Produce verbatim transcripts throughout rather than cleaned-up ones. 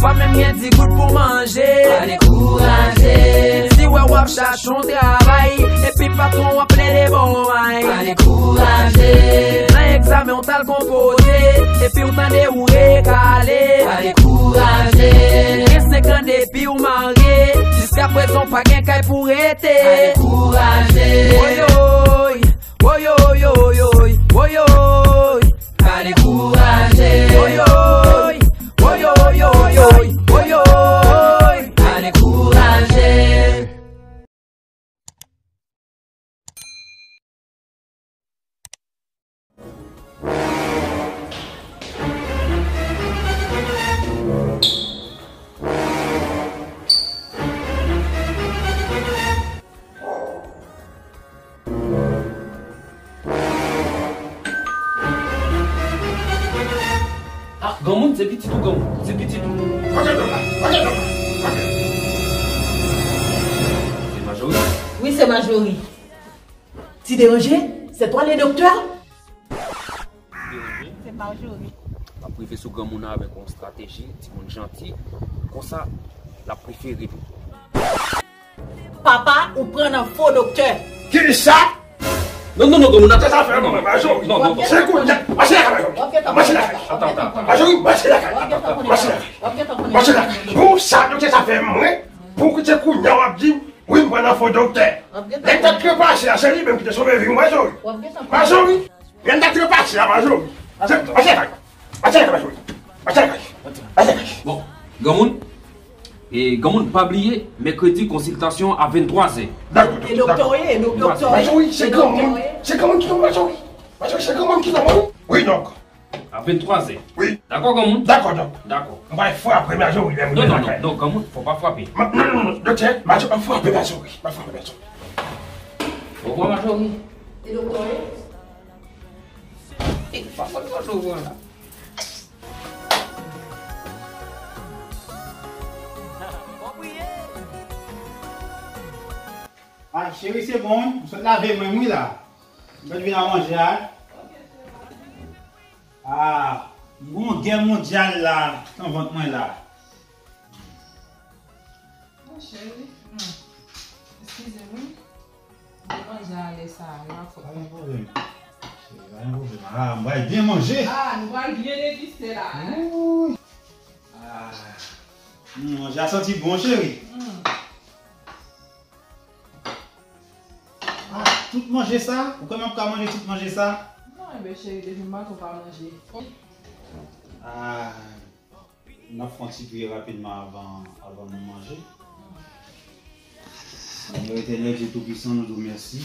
Pa menm gen di goud pou manje. Pa dekouraje. Si w wè w ap chache yon travay, epi patwon w ap plede ba w may. Pa dekouraje. Nan egzamen w t al konpoze, epi w tande ou rekale. Pa dekouraje. Gen senk an depi w marye, jiskaprezan w pa gen kay pou rete. Pa dekouraje. Woyoy, woyoy, woyoy, woyoy. Pa dekouraje. Woyoy, woyoy, woyoy, woyoy. Pa dekouraje. Ah, granmoun, se pitit ou, granmoun. Se pitit ou. Ok, papa. Ok, papa. Ok. Se Majori? Wi, se Majori. Ti deranje, c'est toi le docteur? Se Majori. M ap rive sou granmoun nan avèk yon estrateji, timoun janti. Konsa, l ap prefere nou. Papa, ou pran nan fo doktè. Kisa? Non, non, non, granmoun nan, tèt afè, non, Majori. Non, non, non. Se kounye a. Mache lakay, Majori. Mache lakay. Atann, atann, atann. Majori, mache lakay. Atann, atann, atann. Mache lakay. Mache lakay. Bon, sa, doktè, sa fè mwen. Pou ki se kounye a w ap di m, wi, m pran nan fo doktè. Lè m t ap trepache a, se li menm ki te sove vi m, Majori. Majori. Lè m t ap trepache a, Majori. Se, mache lakay. Mache lakay, Majori. Mache lakay. Mache lakay. Bon, granmoun, e, granmoun, pa bliye, mèkredi, konsiltasyon a venntwa zè. Dakò, dakò. E doktè w ye, e doktè w ye. Majori, se granmoun. Se granmoun ki nan Majori. Majori, se granmoun ki nan Majori. Wi, donk. A venntwa zè. Wi. Dakò, granmoun? Dakò, donk. Dakò. M pral frape Majori, lè m rive lakay. Non, non, non, granmoun, fò pa frape. Non, non, non, doktè, Majori, m ap frape Majori. M ap frape Majori. Au revoir, Majori. E doktè w ye? E pa konn kote w pran la. Ah, cheri, se bon, wi. M sot lave men m, wi, la. M sot vin a manje a. Ah, m gon gè mondyal la, nan vant mwen la. Mon cheri, hmm. Eskize m, wi. Mwen manje a lè sa a, e pa fòt mwen. Pa gen pwoblèm. Cheri, pa gen pwoblèm. Ah, m pral byen manje. Ah, nou pral byen degiste la, hein? Wouy. Ah. Hmm, manje a santi bon, cheri. Hmm. Ah, tout manje sa? Ou kwè m ap ka manje tout manje sa? Non, enben, cheri, depi maten w pa manje. Ah. N ap fè yon ti priyè rapidman avan, avan nou manje. Senyè Etènèl, Dye Toupisan, nou di w mèsi.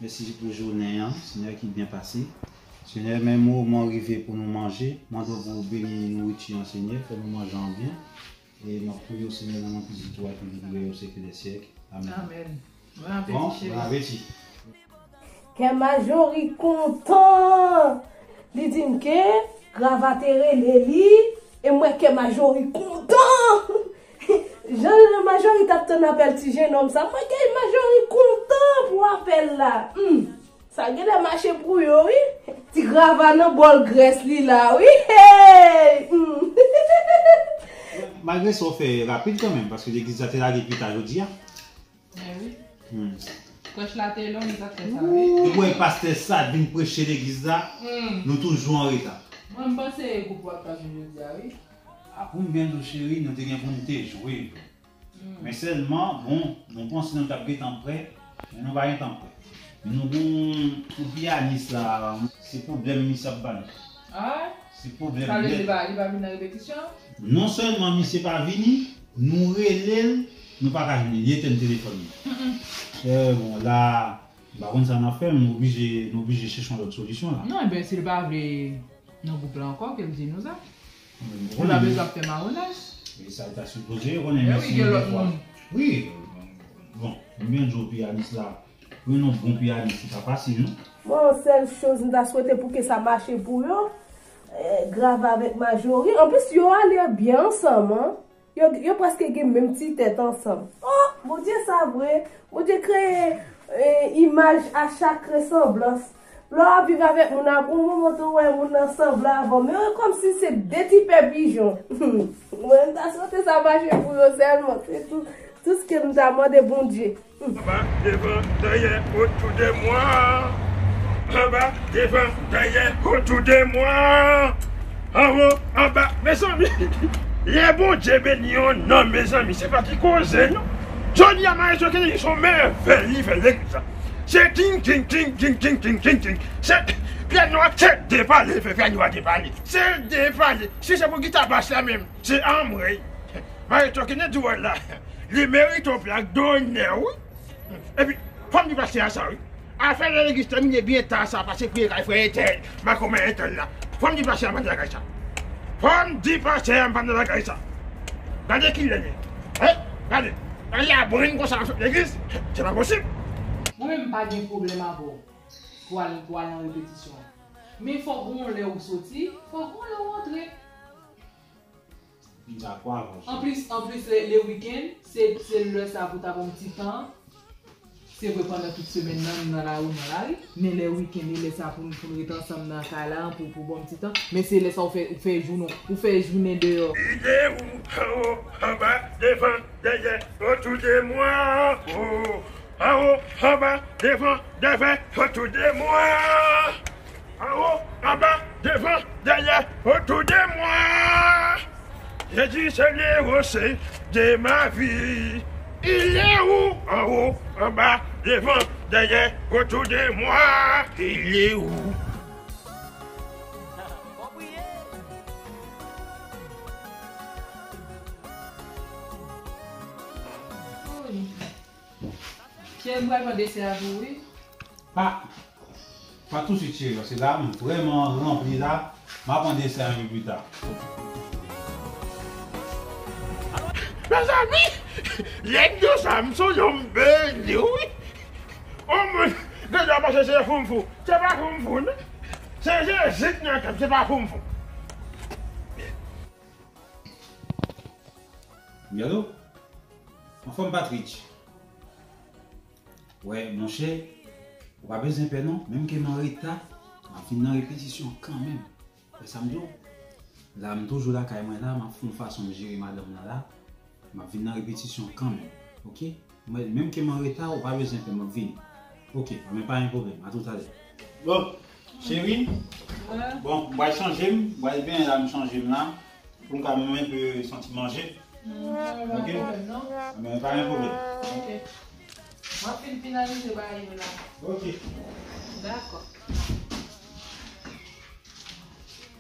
Mèsi pou jounen an, Senyè, ki byen pase. Senyè, men moman rive pou nou manje. Mande w pou w beni nouriti an, Senyè, fè nou manje an byen. E n ap priye w, Senyè, nan non pitit ou a ki viv e ki règne au siècle des siècles. Amèn. Amèn. Bon apeti, cheri. Bon apeti. Kè Majori kontan. Li di m ke Grava te rele li, e m wè kè Majori kontan. Jan Majori t ap tann apèl ti jennonm sa, m wè kè Majori kontan pou apèl la. Hmm. Sa genlè mache pou yo, wi. Ti Grava nan bòl grès li la, wi. Hey! Hmm. Malgre sa, w fè rapid kanmenm, paske legliz la te lage pita jodi a. Men wi. Hmm. Prèch la te long, li pa t fè sa, wi. Depi w wè pastè sa vin preche legliz la, hmm, nou toujou an reta. Mwen, m panse gwoup w ap pase jodi a, wi. A, pou m byen di w, cheri, nou te gen pou n te jwe. Hmm. Men sèlman, bon, nou panse nou t ap gentan prè, men nou pa gentan prè. Nou gon, pou piyanis la, se pwoblèm misye ap ba nou. Ah? Se pwoblèm nèt. Sa vle di li pa, li pa vin nan repetisyon? Non sèlman misye pa vini, nou rele l, nou pa ka jwenn li, li etèn telefòn li. Mm-mm. Eh, bon, la, m pa konn sa n ap fè, nou oblije, nou oblije chèche yon lòt solisyon la. Non, enben, si l pa vle nan gwoup la ankò, ke l di nou sa. Nou pa bezwen ap fè mawonaj. E sa l ta sipoze, ou konnen, men wi, gen lòt moun. Wi, bon, m byen di w piyanis la. Wi, non, bon piyanis, se pa fasil, non. Mwen, yon sèl choz, m ta swete pou ke sa mache pou yo. Eh, Grava avèk Majori. Anplis, yo ale byen ansanm, an. Yo, yo prèske gen menm ti tèt ansanm. Oh, Bondye sa vre. Bondye kreye, eh, imaj a chak resanblans. Lè w ap viv avèk moun, ap gon moman tou wè moun nan sanble avè w. Men kòmsi se de ti pè pijon. Mwen, m ta swete sa mache pou yo sèlman. Se tou, tou ske m ta mande Bondye. Anba, devan, dèyè, otou de mwa. Anba, devan, dèyè, otou de mwa. Anwo, anba, mezanmi. Lè Bondye beni yon nonm, mezanmi, se pa ti koze, non. Jodi a, Maestro Kennedy se yon mèvèy li fè legliz la. Se ting, ting, ting. Se pyè nwa, se depale, fè pyè nwa depale. Se depale. Si se pou gita bas la menm, se anmwey. Maestro Kennedy wè la. Li merite yon plak donè, wi. Epi, fò m di pastè a sa, wi. Afè lè legliz tèmine byen ta sa, pase priye kay frè entèl, makomè entèl la. Fò m di pastè a mande lakay sa. Fò m di pastè a mande lakay sa. Gade kilè l ye. Hein? Gade. Gade la brenn konsa nan sot legliz. Se pa posib. Mwen menm m pa gen pwoblèm avè w pou al, pou al nan repetisyon an. Men fòk gon lè ou soti, fòk gon lè ou antre. Dakò avè w. Anplis, anplis, le, le wikenn, se, se lè sa pou ta pran yon ti tan. Se vre, pandan tout semèn nan, nou nan lari, nan lari. Men lè wikenn, e lè sa pou, pou nou ret ansanm nan kay la, pou, pou bon ti tan. Men se lè sa ou fè, ou fè jounen, ou fè jounen deyò. Ide ou, anwo, anba, devan, dèyè, otou de mwa, o. Anwo, anba, devan, dèyè, otou de mwa. Anwo, anba, devan, dèyè, otou de mwa. Jésus, c'est le rocher de ma vie. Il est où? Anwo, anba, devan, dèyè, otou de mwa. Il est où? Cheri, m pral pran desè a pou ou, wi. Pa, pa tousuit, cheri, paske la, m vrèman ranpli la. M a pran desè a yon pita. Mezanmi, lè m di w sa, m sonje yon beni, wi. O moun, deja panse se foumfou. Se pa foumfou, non. Se Jezi k nan kè m, se pa foumfou. Wi, alo? Anfòm, Patrick? Wè, monchè, ou pa bezwen pè non, menm ke m an reta, m ap vin nan repetisyon kanmenm. Wè sa m di w? La, m toujou lakay mwen la, m ap fè yon fason m jere madanm nan la. M ap vin nan repetisyon kanmenm, oke? Mwen, menm ke m an reta, ou pa bezwen pè, m ap vini. Oke, men pa gen pwoblèm, a toutalè. Bon, cheri, bon, m pral chanje m, m pral benyen la, m chanje m la. Pou m ka menm enpe santi manje. Oke? Men pa gen pwoblèm. Oke. M ap fin finalize bagay yo la. Oke. Dakò.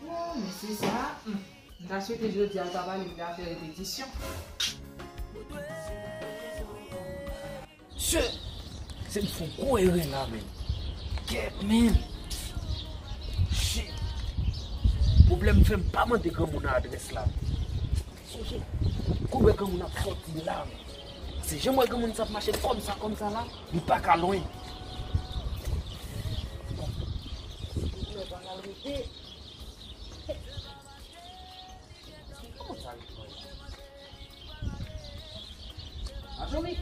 Oh, men se sa. Hmm. M ta swete jodi a l pa pale m de afè repetisyon. Mesye, se m fè yon gwo erè la, menn. Kèt, menn. Shit. Pwoblèm fè m pa mande granmoun nan adrès la. Sonje, kou wè granmoun ap sòti la, menn. Se jan m wè granmoun sa ap mache kòmsa, kòmsa la, li pa ka lwen. Bon. Granmoun pa ka rete. Kòman sa rete la? Majori!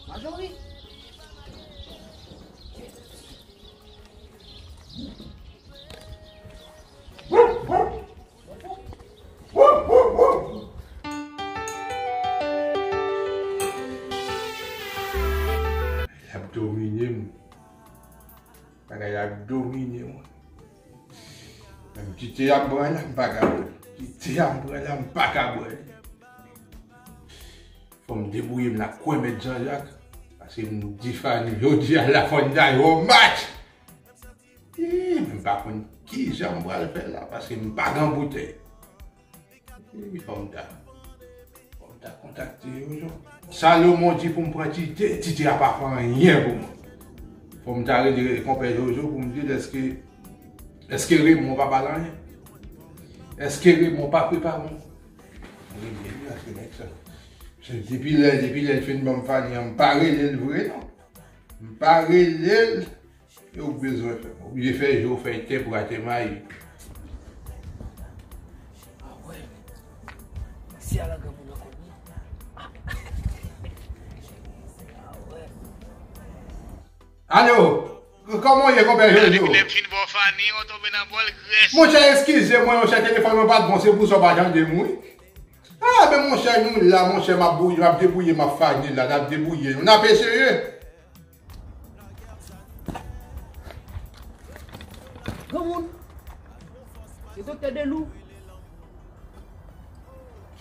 Majori! Y ap domine m. Bagay la domine mwen. Menm ti te a m pran la, m pa ka bwè. Ti te a m pran la, m pa ka bwè. Fò m debouye m la kwè mèt Jean Jacques. Paske m di Fanny, jodi a la fò n ta jwe yon match. Ih, men m pa konn kijan m pral fè la, paske m pa gen boutèy. Epi fò m ta, fò m ta kontakte Jojo. Salomon di pou m pran Tite, Tite a pa fè anyen pou mwen. Fò m ta rele konpè Jojo pou m di l èske, èske Raymond pa ba l anyen? Èske Raymond pa prepare yon? Mwen rele li, èske nèg sa? Se depi lè, depi lè l fin ban m Fanny an, m pa rele l vre non. M pa rele l. E ou k bezwen fè? Oblije fè je w fèy tè pou rate mayi. Ah wè. Si ala granmoun nan konn li. Ah. Ah wè. Alo! Kou, Kòman w ye, konpè Jojo? Depi lè m fin ba w Fanny, w tonbe nan bòl grès. Monchè, eskize mwen, monchè, telefòn mwen pa t bon, se pou sa w pa tande m, wi. Ah, men monchè, nou la, monchè, m ap bouyi, m ap debouye, m ap Fanny la, n ap debouye nou, n ap eseye. Granmoun, se Doktè Delou.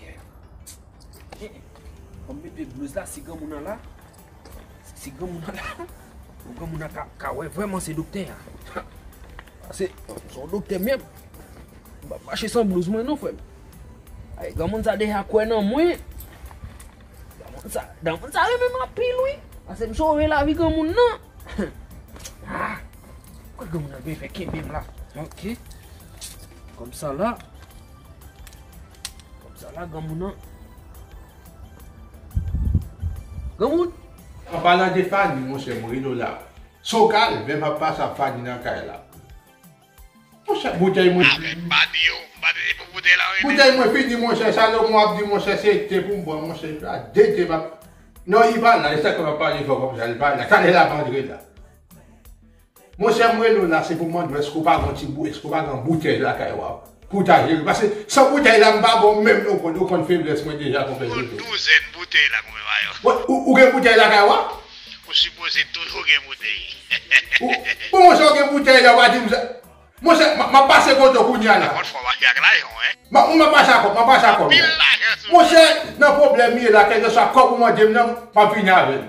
Yeah. Fò m mete blouz la, si granmoun nan la, si granmoun nan la, pou granmoun nan ka, ka wè vrèman se doktè a. Pase, se yon doktè menm. M p ap mache san blouz mwen non, frè m. Ay, granmoun sa deja kwè nan mwen. Granmoun sa, granmoun sa renmen m anpil, wi. Pase m sove lavi granmoun nan. Ah! Kwa granmoun nan gen fè kenbe m la? Ok. Kòm sa la. Kòm sa la, granmoun nan. Granmoun! An palan de Fanny, monchè, m rele w la. Sokal, men m ap pase ap Fanny nan kay la. Monchè, boutèy mwen. Avèk bandi yo, m pa tande pou boutèy la renmen. Boutèy mwen fini, monchè. Salomon ap di, monchè, se te pou m pran, monchè. A de te m ap. Non, li pa la. E sa k ap pale fò kòmsa, li pa la. Talè l ap antre la. Monchè, m rele w la, se pou m mande w, èske w pa gen ti bou-, èske w pa gen boutèy lakay w a? Pou w ta jere. Paske san boutèy la, m pa bon menm non, ou konn, ou konn feblès mwen deja, konpè Jojo. Yon douzèn boutèy la, konpè Mayo. Ou, ou, ou gen boutèy lakay w a? Ou sipoze toujou gen boutèy. Ou, bon, monchè, w gen boutèy la, w pa di m sa. Monchè, m, m ap pase kote w kounye a la. Kòb fò w mache ak lajan, wi. M, m ap mache ak kòb, m ap mache ak kòb. Anpil lajan sou. Monchè, nan pwoblèm m ye la, kèlkeswa kòb ou mande m nan, m ap vini avè l.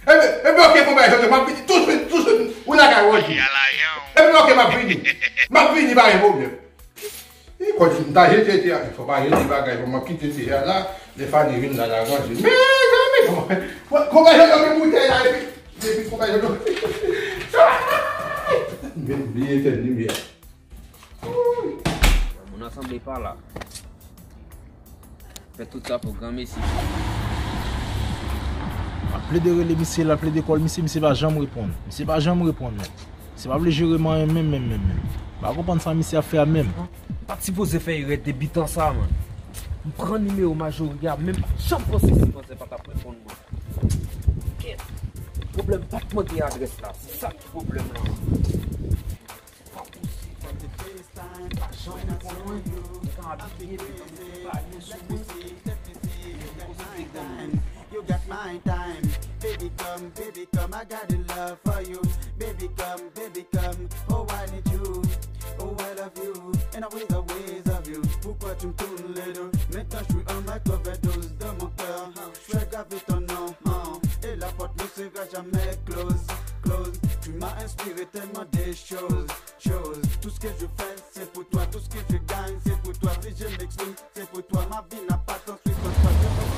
Epi, epi, ok, konpè Jojo, m ap vini touswit, touswit, ou lakay Roger. Mache ak lajan, wi. Epi, ok, m ap vini. M ap vini, pa gen pwoblèm. E, kòm si m ta jete te a, fò pa jete bagay, fò m ap kite te a la, lè Fanny vin la, l a ranje. Mezanmi, kòman, kòman yo gen boutèy la, epi, epi kòman yo gen, men bliye etèn limyè. Moun nan sanble pa la. Fè tout sa pou granmesi. L ap plede rele misye, l ap plede call misye, misye pa janm reponn. Misye pa janm reponn, men. Misye pa vle jere m anyen menm, menm, menm, menm. M pa konprann sa misye ap fè a menm. M pa t sipoze fè erè debitan sa, man. M pran nimewo Majori a, men m pa t janm panse si manzè pa t ap reponn mwen. Kèt. Pwoblèm pa t mande adrès la, se sa ki pwoblèm lan. Pa posib, man. Li pa janm reponn mwen. Li ka abiye, li pa gen sou mwen. Li koze de granmoun. You got my time. Baby, come, baby, come, I got the love for you. Baby, come, baby, come, oh, I need you. Oh, I love you, and always, always love you. Pourquoi tu me tournes le dos? Maintenant, je suis en overdose dans mon cœur. Je fais graver ton nom, hein, et la porte ne sera jamais close, close. Tu m'as inspiré tellement de choses, choses. Tout ce que je fais, c'est pour toi. Tout ce que je gagne, c'est pour toi. Si je m'exprime, c'est pour toi. Ma vie n'a pas de sens, suite, pas de sens.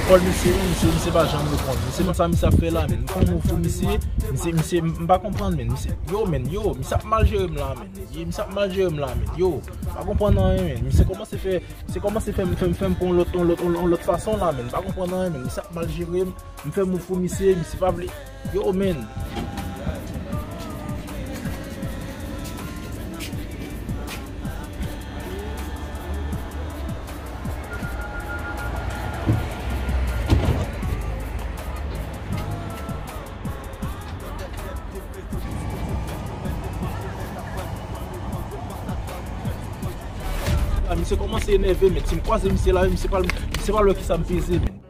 Pòl, misye, wi, misye, misye pa janm reponn. Misye, konn sa misye ap fè la, men. M fè yon move pou misye, misye, misye, m pa konprann, men. Misye, yo, men, yo, misye ap mal jere m la, men. Ye, misye ap mal jere m la, men. Yo, m pa konprann anyen, men. Misye kòmanse fè, misye kòmanse fè m, fè m, fè m pran yon lòt, yon lòt, yon lòt fason la, men. M pa konprann anyen, men. Misye ap mal jere m. M fè move pou misye, misye pa vle. Yo, men. Ah, misye kòmanse enève, men. Si m kwaze misye la, misye pa, misye pa wè kisa m peze, men.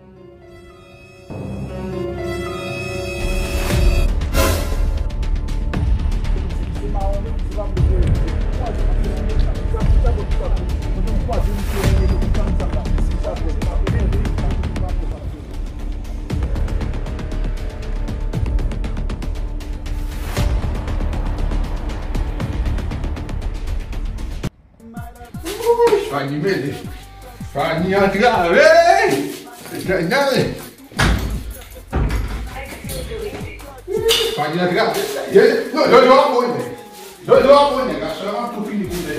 Fanny mele. Fanny antrave. Fanny antrave. Ye, yo, yo, yo abone. Yo, yo abone. Gason an tou fini pou lè.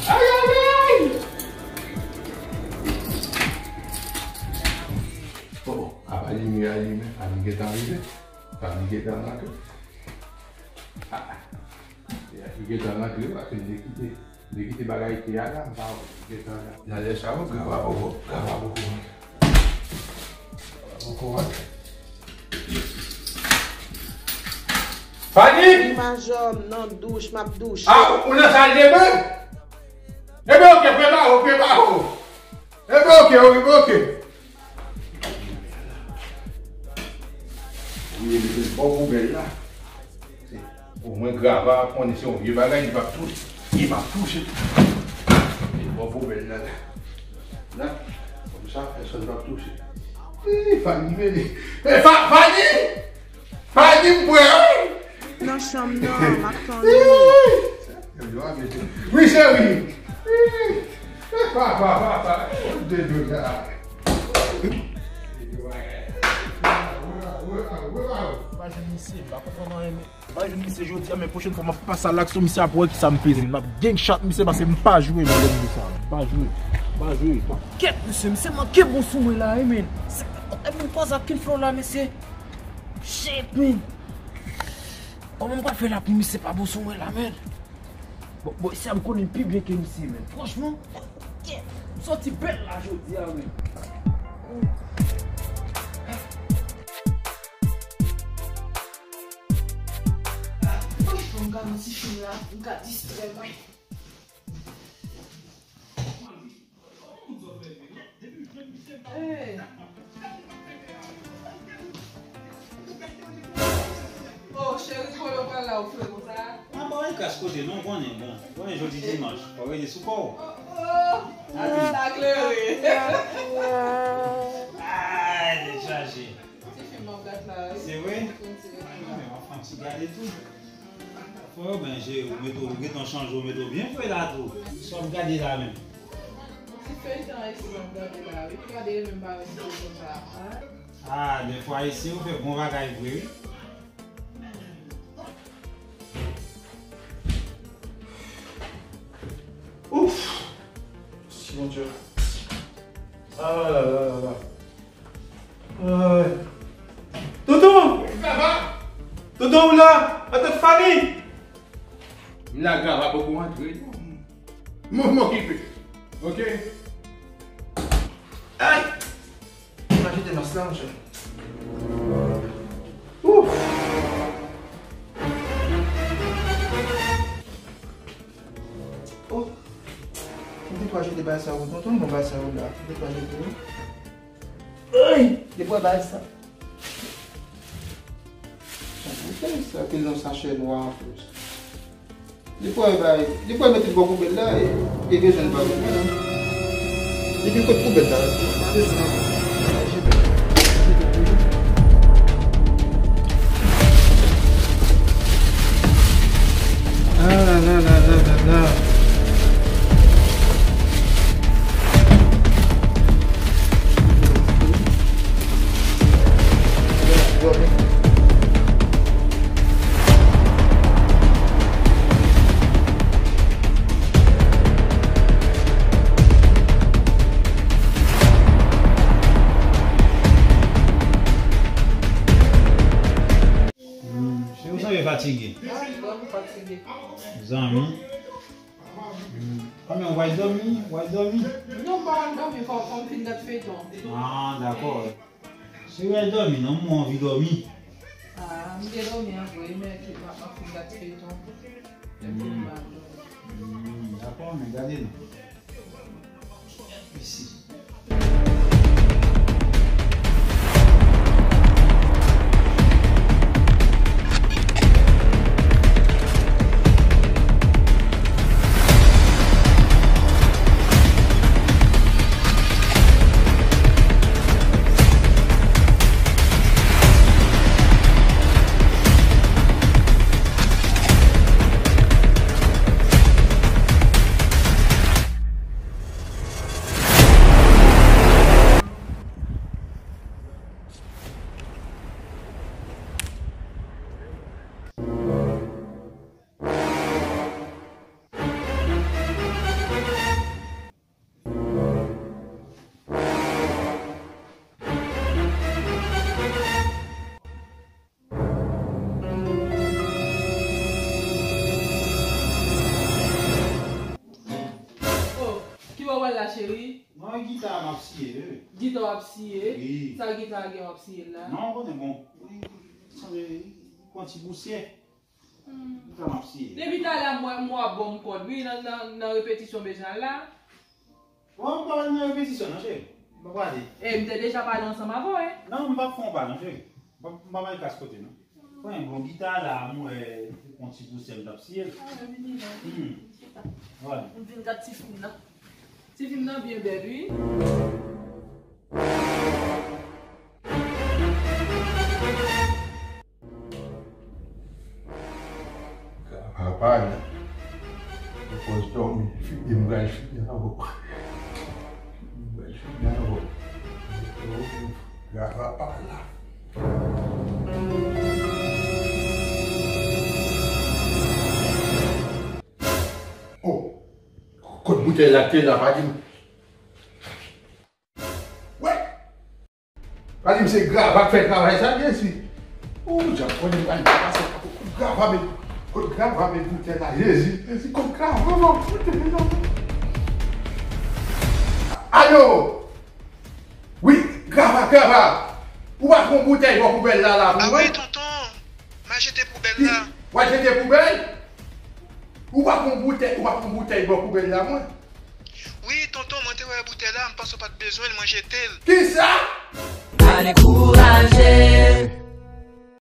Ay, ay, ay! Bon, apa limyè a limen, Fanny gentan rive. Fanny gentan rantre. Ah, ya, Li gentan rantre, paske m te kite, m te kite bagay te a la, m pa wè. Li gentan la. Nan lè sa yo, grava poko, grava poko rantre. Grava poko rantre. Fanny! Wi, majò, m nan douch, m ap douche. Ah, ou nan sal de ben? Ebyen, oke, prepare w, prepare w. Ebyen, oke, oke, oke. Wi, mete l bò poubèl la. Omwen grava konnen se yon vye bagay, li p ap touche. Li p ap touche. Li bò poubèl la, la. La, konsa, pèsonn p ap touche. Ee, Fanny, vini. Ee, Fa-, Fanny! Fanny, m prè, wi! Nan chanm nan, m ap tann ou. Ee! Wi, cheri. Ee! Papa, papa, de nou la. Pa jwenn misye, m pa konprann anyen, men. M pa jwenn misye jodi a, men pwochèn fwa m ap pase a l ak sou misye ap wè kisa m peze. M ap gang chat misye pase m pa jwe, men lè misye sa, m pa jwe, m pa jwe. Kèt misye, misye manke bon sou mwen la, wi, men. Se kote vin koze ak King Flow la, mesye. Shit, men. Kòman m pral fè la pou misye pa bon sou mwen la, men? Bon, bon, sa m konnen pi byen ke misye, men. Franchman, m sòti bèl la jodi a, men. Franchman, m gade yon ti fim la, m ka distrè mwen. Hey. Oh, cheri, kote w pral la, ou fre konsa? A, pa wè kras kote, non, konnen, bon, konnen jodi dimanch, pa wè li sou kò w. Oh, oh. Atis la klere. Ay, tèt chaje. Ti fim m ap gad la, wi. Se vre? Fon ti gade. Ah, men w ap fè yon ti gade tou. Frè, ben, je, ou mete, ou gentan chanje, ou mete w byen fre la tou. Sa w ap gade la menm? Ti feyton ayisyen m ap gade la, wi. Gade menm pa wè si se konsa. Ah, dèfwa ayisyen yo fè bon bagay vre, wi. Ouf! Si, Bondye. Ah la la la la. Ay. Tonton! Tonton, ou la? Antank Fanny! M la, grava poko antre, non. M, m okipe. Oke? Ay! M a jete mas la, monchè. Ouf! Oh! M te pral jete bagay sa yo, tonton, bon bagay sa yo la. M te pral jete yo. Ay! Depi w wè bagay sa. Sa, sa, sa, pil nan sachè nwa an plis. Depi w wè bagay, depi w wè mete l bò poubèl la, e, e bezwen l pa bezwen, non. Depi l kot poubèl la, bezwen. Ah la la la la la la. Hmm, se ou sanble fatige. Ah, m fatige. Zanmi. Hmm. Kòman, ou pral dòmi? Ou pral dòmi? Non, m pa pral dòmi, fò, fò m fin gad feyton. Ah, dakò. Si ou pral dòmi, non, mwen anvi dòmi. Ah, m te dòmi an vre, men m ap fin gad feyton. Epi m pral dòmi. Hmm, dakò, men gade non. Isi. Cheri? Non, e gita a m ap siye, wi. Gita w ap siye? Wi. Sa gita a gen w ap siye l la? Non, ou konnen, bon, wi, sanble li pran ti pousyè. Hmm. Gita m ap siye. Depi talè a m wè m wè w ap ban m kòd, wi, nan, nan, nan repetisyon bezwen al la. Bon, m pa pral nan repetisyon, non, cheri. M pa prale. E, m te deja pale ansanm avè w, wi. Non, m p ap fè yon pa, non, cheri. M p ap, m p ap al kas kote, non. Pran yon bon gita la, m wè yon ti pousyè m t ap siye l. Ah, vini la. Hmm. Chita. Vwala. M vin gad ti fim nan. Ti fim nan byen bèl, wi. Gravapal. Mwen pòz dòmi. Fini, m pral fini avè w. M pral fini avè w. Gravapal la. Oh! Kot boutèy la te la, pa di m. Wè! Pa di m se Grava k fè travay sa, Jezi. Ou, djab, konnen m pral pase. Kot Grava met, kot Grava met boutèy la, Jezi, Jezi, kot Grava, non, boutèy la. Alo! Wi, Grava, Grava! Ou pa pran boutèy bò poubèl la, la, pou mwen? Ah wi, tonton, m al jete poubèl la. W al jete poubèl? Ou pa pran boutèy, ou pa pran boutèy bò poubèl la, mwen? Wi, tonton, mwen te wè boutèy la, m panse w pa t bezwen l, mwen jete l. Kisa? Pa dekouraje,